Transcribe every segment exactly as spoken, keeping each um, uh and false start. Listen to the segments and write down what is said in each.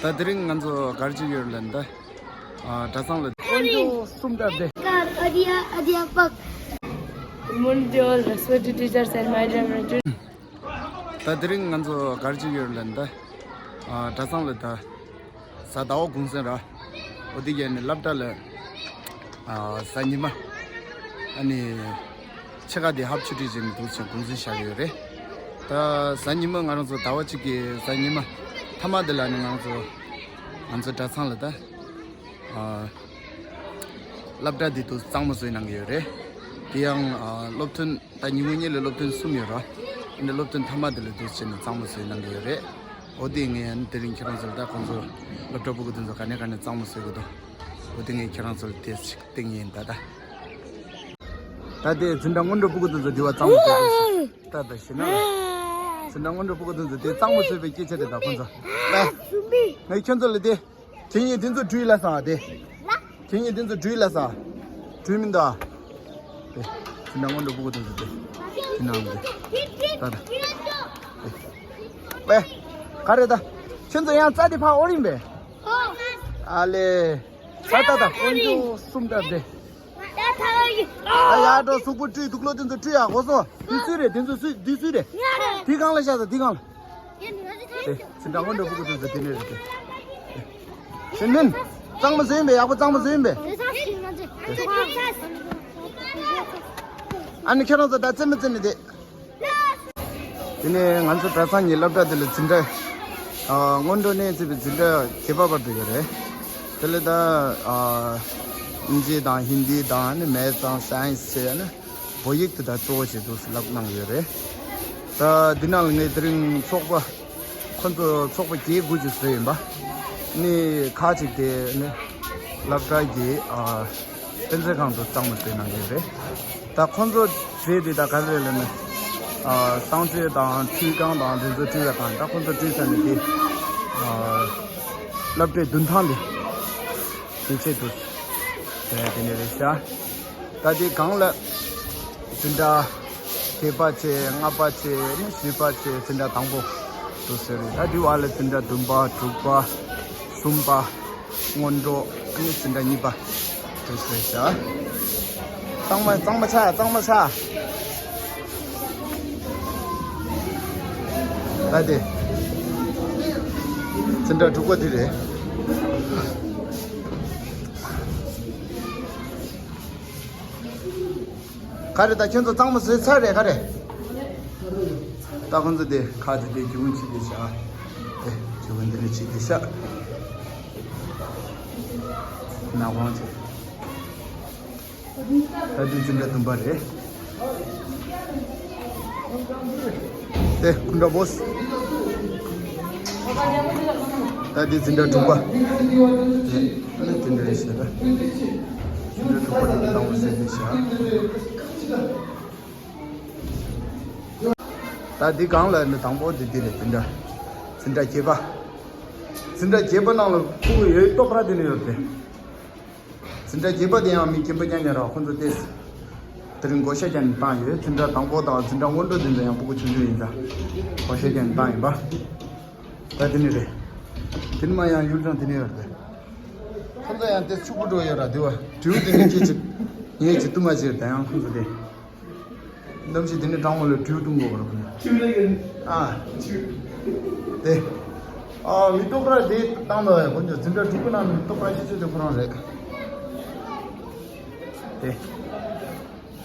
ད་དེ་རིང་ང་ཚོ་གར་གྱི་ཡོད་ལ་ད། ཨ། གྲྭ་ཚང་ལ། འོན་ཏོ་གསུམ་ལྟར་ཏེ། Good morning to all respected teachers and my dear friends. ད་དེ་རིང་ང་ཚོ་གར་གྱི་ཡོད་ལ་ད། ཨ། གྲྭ་ཚང་ལ་ད། གཟའ་ཟླ་བ་གུང་སེང་ར། འོ་དེ་གས་ནི་སློབ་གྲྭ་ལ། ཨ། གཟའ་ཉི་མ། ཨ་ནི། ཕྱེད་ཀ་དེ་ཧབ་ཆུ་ཊི་བྱས་ནས་འདུག་ཅིང་གུང་སེང་བཞག་གི་ཡོད་རེད། ད་གཟའ་ཉི་མ་ང་རང་ཚོ་ཟླ་བ་གཅིག་གི་གཟའ་ཉི་མ་མཐའ་མ་དེ་ལ་ནི་ང་རང་ཚོ་ང་ཚོ་གྲྭ་ཚང་ལ་ད། ཨ། སློབ་གྲྭ་འདི་དུ་གཙང་མ་བཟོས་གནང་གི་ཡོད་རེད། དེ་ཡང་། ཨ། སློབ་ཐུན་ད་ཉིན་གུང་གཉིས་ལ་སློབ་ཐུན་གསུམ་ཡོད་ར། ཨ་ནི་སློབ་ཐུན་མཐའ་མ་དེ་ལ་འདུག་བྱས་ནས་གཙང་མ་བཟོས་གནང་གི་ཡོད་རེད། འོ་དེ་ངས་ཨ་ནི་དེ་རིང་ཁྱེད་རང་ཚོ་ལ་ད་ཁོང་ཚོ་སློབ་གྲྭ་ཕྲུ་གུ་དེ་ཚོ་ག་ནས་ག་ནས་གཙང་མ་བཟོས་གི་འདུག་འོ་དེ་ངས་ཁྱེད་རང་ཚོ་ལ་དེ་ཞིག་སྟེང་ཡིན་ད་ད། ད་དེ་འཛིན་གྲྭ་སྔོན་འགྲོ་ཕྲུ་གུ་དེ་ཚོ་དེ་བ་གཙང་མ་བཟོས་གི་འདུག་ད་ད་ཤི་ན་ལ། འཛིན་གྲྭ་སྔོན་འགྲོ་ཕྲུ་གུ་དེ་ཚོ་དེ་གཙང་མ་བཟོས་པའི་སྐད་ཆ་རེད་ད་ཁོང་ཚོ། ལ། ངས་ཁྱོད་ཚོ་ལ་དེ། ཁྱེད་གཉིས་དེ་ཚོ་བྲུས་ལ་ས་དེ། ཁྱེད་གཉིས་དེ་ཚོ་བྲུས་ལ་ས། བྲུས་མིན་ད། དེ། ཁྱེད་ནང་ངོ་འགྲོ་ཕྲུ་གུ་དེ་ཚོ་དེ། ཁྱེད་ནང་དེ། ད་ད། དེ། པེ། ག་རེ་ད། ཁྱེད་ཚོ་ཡང་རྩ་དེ་ཕ་ཨོ་རིང་པས། ཨ་ལེ། ད་ད་ད། ཨོ་རིང་། གསུམ་ད་དེ། ཨ་ཡ་འགྲོ་གཟུགས་པོ་བཀྲུས་དུག་ལོག་དེ་ཚོ་བཀྲུས་ཡ་གོ་སོང་། དེ་སུས་རེད་དེ་ཚོ་སུས་དེ་སུས་རེད། དེ་གང་ལ་བཞག་ད་དེ་གང་ལ། དེ་འཛིན་གྲྭ་སྔོན་འགྲོ་ཕྲུ་གུ་དེ་ཚོ་དེ་ནས་རེད་དེ། ཤིན་མིན། གཙང་མ་བཟོས་ཡིན་པས། ཡག་པོ་གཙང་མ་བཟོས་ཡིན་པས། ཨ་ནི་ཁྱེད་རང་ཚོ་ད་རྩེད་མོ་རྩེ་ནས་དེ། དེ་ནས་ང་ཚོ་གྲྭ་ཚང་གི་སློབ་གྲྭ་དེ་ལ་འཛིན་གྲྭ། ཨ། སྔོན་འགྲོ་ནས་བརྩིས་པའི་འཛིན་གྲྭ་བརྒྱད་པ་བར་དུ་ཡོད་རེད། དེ་ལ་ད། ཨ། ཨིན་ཇི་དང་ཧིན་དི་དང་ནི་མེཐ་དང་སའེན་སི་བྱས་ནས། བོད་ཡིག་དེ་དག་གཙོ་བོ་བྱས་འདུག་སེ་ལབ་གནང་ཡོད་རེད། ད་འདི་ནང་ལ་ངས་དེ་རིང་ཚོགས་པ་ཁོ་ཚོ་ཚོགས་པ་བརྒྱད་དགུ་ཅིག་བཟོས་ཡིན་པ། ནི་ཁག་ཅིག་དེ་ནི་སློབ་གྲྭ་གི་ཨ་དཔེ་མཛོད་ཁང་དུ་གཙང་མ་བཟོས་གནང་ཡོད་རེད། ད་ཁོ་ཚོ་བཟོས་དེ་ད་ག་རེ་ལབ་ན། ཨ་གསང་སྤྱོད་དང་ཁྲུས་ཁང་དང་དེ་ཚོ་བཀྲུས་པའི་ཁང་། ད་ཁོ་ཚོ་བཀྲུས་ཚར་ནས་དེ་ཨ་སློབ་གྲྭའི་མདུན་ཐང་དེ། དེ་ཆེད་དུ་བྱས་དེ་ནས་རེད་ཤག་ད་དེ་སྒང་ལ་འཛིན་གྲྭ་བརྒྱད་པ་བྱས། ལྔ་པ་བྱས། ནི་བཞི་པ་བྱས། འཛིན་གྲྭ་དང་པོ་དུ་ཟེར་རེད། ད་དེ་བ་ལ་འཛིན་གྲྭ་བདུན་པ། དྲུག་པ། གསུམ་པ། སྔོན་འགྲོ། ནི་འཛིན་གྲྭ་གཉིས་པ་དུ་ཟེར་ཤག་གཙང་མ་གཙང་མ་ཆགས། གཙང་མ་ཆགས། ད་དེ་འཛིན་གྲྭ་དྲུག་པ་དེ་རེད། ག་རེ་ད་ཁྱོད་ཚོ་གཙང་མ་བཟོས་ཚར་རེད་ག་རེ། ད་ཁོང་ཚོ་དེ་ཁ་དེ་དེ་རྒྱུ་ཆི་དེ་བཞག་དེ་རྒྱུ་འདི་ནས་ཆི་དེ་བཞག་ནག་དབང་ཆེ། ད་དེ་འཛིན་གྲྭ་བདུན་པ་རེད། དེ་སྐུ་འདྲ་བོ། ད་དེ་འཛིན་གྲྭ་དྲུག་པ། དེ་ནི་དེ་འདྲ་རེད་ཤག་འཛིན་གྲྭ་དྲུག་པ་དེ་དང་པོ་ཟེར་གྱི་ཤག་ད་འདི་སྒང་ལ་ནི་དང་པོ་འདི་འདི་རེད། འཛིན་གྲྭ། འཛིན་གྲྭ་བརྒྱད་པ། འཛིན་གྲྭ་བརྒྱད་པ་ནང་ལ་ཕྲུ་གུ་ཡོད་ལྟོ་ཕྲག་དེ་ནས་ཡོད་དེ། འཛིན་གྲྭ་བརྒྱད་པ་དེ་ཡང་མི་རྒན་པ་རྐྱང་རྐྱང་རེད། ཁོང་ཚོ་ཏོག་ཙམ་དེ་རིང་བགོ་བཤའ་རྒྱག་ནས་བཏང་ཡོད། འཛིན་གྲྭ་དང་པོ་དང་འཛིན་གྲྭ་སྔོན་འགྲོ་དེ་ཚོ་ཡང་ཕྲུ་གུ་ཆུང་ཆུང་ཡིན་ཙང་བགོ་བཤའ་རྒྱག་ནས་བཏང་ཡིན་པ། ད་དེ་ནས་རེད། དེ་ནས་མ་ཡང་ཡུལ་ལྗོངས་དེ་ནས་ཡོད་རེད། ཁོང་ཚོ་ཡང་ཏོག་ཙམ་ཕྱུག་པོ་འགྲོ་ཡོད་ར། དེ་བ་དྲེའུ་དེ་ནས་སྐད་ཅིག་ངས་ཅིག་བཏུང་བ་ཅིག་ད་ཡང་ཁོང་ཚོ་དེ། གནམ་གཤིས་དེ་ནས་གྲང་མོ་ལ་དྲེའུ་བཏུང་དགོས་པ་རེད་ཁོང་ཚོ། ཨ། དེ། ཨ་མི་ལྟོ་ཕྲག་དེ་བཏང་ད་ཡ། ཁོང་ཚོ་འཛིན་གྲྭ་དྲུག་པ་ནང་མི་ལྟོ་ཕྲག་ཆེ་ཤོས་དེ་ཁོ་རང་རེད། དེ།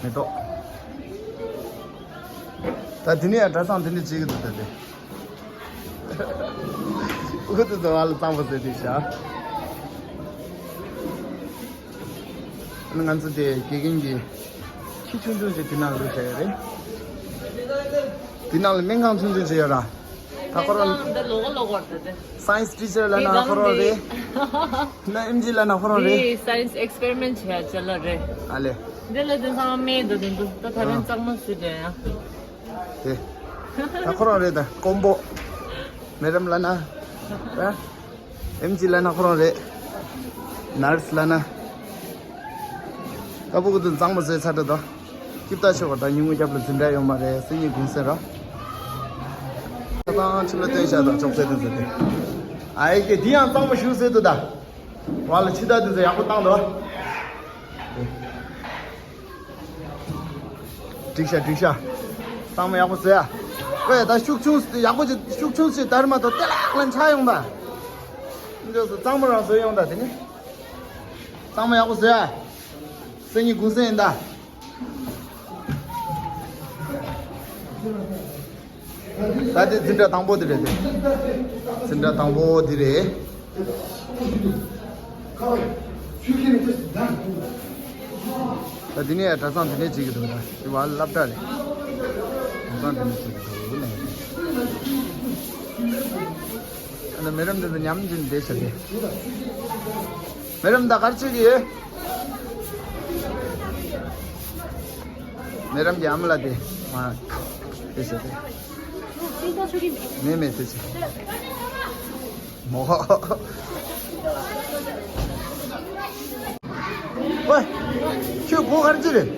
མེ་ཏོག་ད་དེ་ནས་ཡང་གྲྭ་ཚང་དེ་འདྲ་བྱེད་ཀྱི་འདུག་ད་དེ། ཨུ་ཏུ་ཏུ་བ་ལ་གཙང་པོ་བཟོས་ཏེ་བཞག་ང་ཚོ་དེ་དགེ་རྒན་གྱི་ཁྱི་ཆུང་ཆུང་ཞིག་དེ་ནང་བླུགས་བཞག་ཡོད་རེད། དེ་ནང་ལ་སྨན་ཁང་ཆུང་ཆུང་ཞིག་ཡོད་ར། ད་ཁོ་རང་འདི་ལོ་གོ་ལོ་གོ་རེད་དེ། སའེན་སི་ཊི་ཆར་ལབ་ན་ཁོ་རང་རེད། ན་ཨེམ་ཇི་ལབ་ན་ཁོ་རང་རེད། འདི་སའེན་སི་ཨེག་སི་པེ་རི་མེན་ཊི་བྱེད་ཡ་ཅ་ལག་རེད། ཨ་ལེ། འདི་ལ་དེང་སང་སྨན་འདུག་དེ་འདུག་ད་ད་རིང་གཙང་མ་བཟོས་དེ་ཡ། དེ། ད་ཁོ་རང་རེད་ད། ཀོང་པོ། མེ་ཌམ་ལབ་ན། ཨེམ་ཇི་ལབ་ན་ཁོ་རང་རེད། ནར་སི་ལབ་ན། ད་ཕྲུ་གུ་དེ་གཙང་མ་བཟོས་ཚར་འདུག་ད་སྐྱིད་པོ་ཞིག་བྱེད་དགོས། ད་ཉིན་གུང་རྒྱབ་ལ་འཛིན་གྲྭ་ཡོད་མ་རེད། སང་ཉིན་གུང་སེང་ར། ད་ཚང་ཕྱི་ལ་སྟོན་ཤག་ད་ཅོག་ཙེ་དེ་ཚོ་དེ། ཨ་ཡེ་ཀེ་འདི་ཡང་གཙང་མ་ཞིག་བཟོས་འདུག་ད། བ་ལ་ཕྱི་ཟླ་འདི་ཚོ་ཡག་པོ་བཏང་འདུག་འགྲིག་ཤག་འགྲིག་ཤག་གཙང་མ་ཡག་པོ་བཟོས་ཨ། ཀོ་ཡ་ད་ཤུགས་ཆུང་ཡག་པོ་ཅིག་ཤུགས་ཆུང་ཞིག་དར་མ་ཐོག་ཏེ་ལག་ལ་འཆའ་ཡོང་ད། འདི་ཚོ་གཙང་མ་རང་བཟོས་ཡོང་ད་དེ་ནི། གཙང་མ་ཡག་པོ་བཟོས་ཨ། སང་ཉིན་གུང་སེང་ཡིན་ད། ད་དེ་འཛིན་གྲྭ་དང་པོ་དེ་རེད་དེ། འཛིན་གྲྭ་དང་པོ་དེ་རེད། ད་དེ་ནས་གྲྭ་ཚང་དེ་ནས་བྱེད་ཀྱི་འདུག་ད་དེ་བ་སློབ་གྲྭ་རེད། གྲྭ་ཚང་དེ་ནས་བྱེད་ཀྱི་འདུག་ལ། ཨ་ནི་མེ་རམ་དེ་ཚོ་ཉམས་ཀྱིན་བསྡད་ཤག་དེ། མེ་རམ་ད་གར་བྱེད་ཀྱི་ཡོད། མེ་རམ་གྱི་ཨ་མ་ལ་དེ་མ་དེ་ཟེར་ཏེ། མེ་མེ་དེ་ཟེར། མོ། ཝེ། ཁྱོད་སྒོ་གར་ཅི་རེད།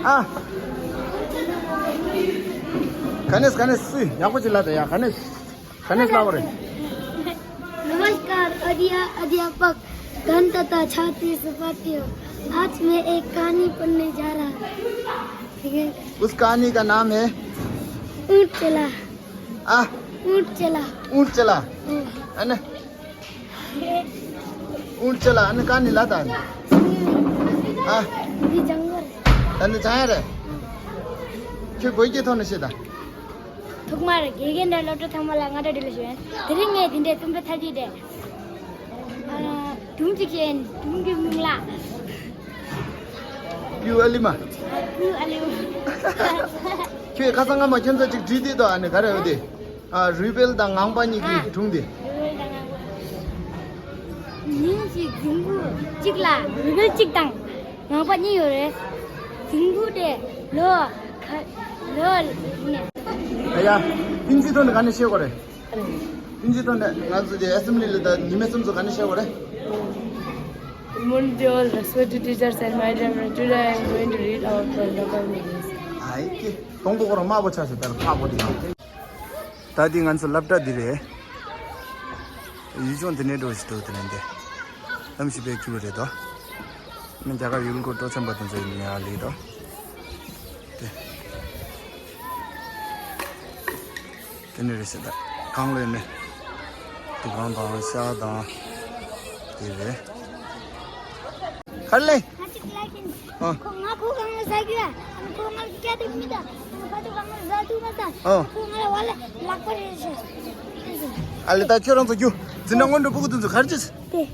ཨ། ག་ནས་ག་ནས་སུས་ཡག་པོ་ཅིག་ལབ་དང་ཡ། ག་ནས་ག་ནས་ལབ་པ་རེད། नमस्कार अध्या अध्यापक गण तथा छात्र साथियों। आज मैं एक कहानी पढ़ने जा रहा हूँ। ठीक है। उस कहानी का नाम है। ऊंट चला। आ। ऊंट चला। ऊंट चला। हम्म। है ना? ऊंट चला, अन कहानी लाता है। आ। ये जंगल है। अन चाहे रे। क्यों कोई के थोने से था? ཐོག་མར་དགེ་རྒན་དང་སློབ་གྲོགས་ཚང་མ་ལ་སྔ་དྲོ་བདེ་ལེགས་ཞུ་ཡིན། དེ་རིང་ངས་དེ་འདྲའི་རྩོམ་པ་ཐབས་ཅིག་དེ། ཨ། སྒྲུང་གཅིག་བཤད་ཡིན། སྒྲུང་གི་མིང་ལ། སྤྲེའུ་ཨ་ལི་མ། སྤྲེའུ་ཨ་ལི་མ། ཁྱོད་ཁ་སང་སྔ་མ་ཁྱོད་ཚོ་ཅིག་བྲིས་དེ་དོ། ཨ་ནི་ག་རེ་ཡོད་དེ། ཨ། རུས་སྦལ་དང་ངང་པ་གཉིས་ཀྱི་ཨ། སྒྲུང་དེ། རུས་སྦལ་དང་ངང་པ། ཉིན་ཞིག་རྫིང་བུ་གཅིག་ལ་རུས་སྦལ་གཅིག་དང་ངང་པ་གཉིས་ཡོད་རེད། རྫིང་བུ་དེ་ལོ་ག་ལོ་ནས། ཨ་ཡ། ཨིན་ཇིའི་ཐོག་ནས་ག་ནས་བཤད་དགོས་རེད། ཨིན་ཇིའི་ཐོག་ནས་ང་ཚོ་དེ་ཨེ་སེམ་བྷི་ལི་ལ་ད་ཉི་མ་གསུམ་ཚོ་ག་ནས་བཤད་དགོས་རེད། Good morning to all respected teachers and my dear friends. Today I am going to read our poem, Doctor Moses. ཨ་ཡེ་ཀེ། དང་པོ་ཁོ་རང་དམར་པོ་ཆགས་ཤག་ད་ལ་ཁག་པོ་དེ་ཡང་། ད་འདི་ང་ཚོ་སློབ་གྲྭ་འདི་རེད། ཡུལ་ལྗོངས་འདི་ནས་འགྲོ་ཞིག་འགྲོ་དེ་ནས་འདི། གནམ་གཤིས་དཔེ་སྐྱིད་པོ་རེད་དོ། མི་རྒྱ་གར་ཡུལ་སྐོར་སྤྲོ་འཆམ་པ་དེ་ཚོ་ཡིན་ནའི་ཨ་ལི་དོ། དེ། དེ་ནས་རེད་ཟེར་ད། གང་ལས་ནས། འདུ་ཁང་དང་ཤག་དང་། དེ་རེད། གར་ལེ། ང་གཅིག་ལབ་ཀྱིན། ཨ། ཁོ་ང་ཁོ་གང་ལ་ཟ་རྒྱུ་ཡ། ཁོ་ང་ལ་སྐྱ་དེ་མི་ད། ཁོ་ཚོ་གང་ལ་ཟ་ཐུབ་མ་ད། ཨ། ཁོ་ང་ལ་བ་ལ་ལག་པ་རེད་ཟེར། ཨ་ལེ་ད་ཁྱོད་རང་ཚོ་རྒྱུ། འཛིན་གྲྭ་སྔོན་འགྲོ་ཕྲུ་གུ་དེ་ཚོ་གར་ཅི། དེ།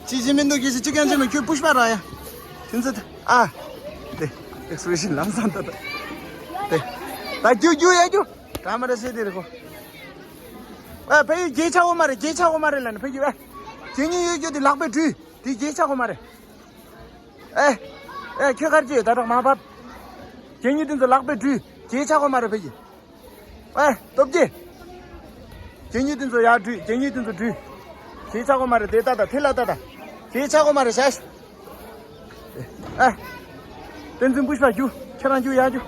ཅི་ཅི་མི་འདུག་ཅི་ཅི་ཅི་ཀྱང་ཅི་མི་ཁྱོད་པུཤ་པ་ར་ཡ། དེ་ཚོ་ད། ཨ། དེ། ཨེག་སི་པི་རེ་ཤན་ལམ་སང་ད་ད། དེ། ད་རྒྱུ་རྒྱུ་ཡ་རྒྱུ། ད་མ་རེད་ཟེར་དེ་རེད་ཁོ། ཨ་ཕ་ཡུལ་རྒྱལ་ཆ་འོ་མ་རེད་རྒྱལ་ཆ་འོ་མ་རེད་ལ་ནི་ཕ་ཡུལ་ཨ། རྒྱལ་ཉིན་ཡོད་རྒྱུ་དེ་ལག་པས་འགྲུལ། དེ་རྒྱལ་ཆ་གོ་མ་རེད། ཨེ། ཨེ་ཁྱོད་གར་གྱི་ད་དྲག་མ་བབ། རྒྱལ་ཉིན་དེ་ཚོ་ལག་པས་འགྲུལ། རྒྱལ་ཆ་གོ་མ་རེད་ཕ་གི། ཨེ་སྟོབས་རྒྱལ། རྒྱལ་ཉིན་དེ་ཚོ་ཡར་འགྲུལ་རྒྱལ་ཉིན་དེ་ཚོ་འགྲུལ། རྒྱལ་ཆ་གོ་མ་རེད་དེ་ད་ད་དེ་ལ་ད་ད། རྒྱལ་ཆ་གོ་མ་རེད་ཤ་ཤ། ཨེ། བསྟན་འཛིན་པུཤ་པ་རྒྱུ་ཁྱེད་རང་རྒྱུ་ཡར་རྒྱུ།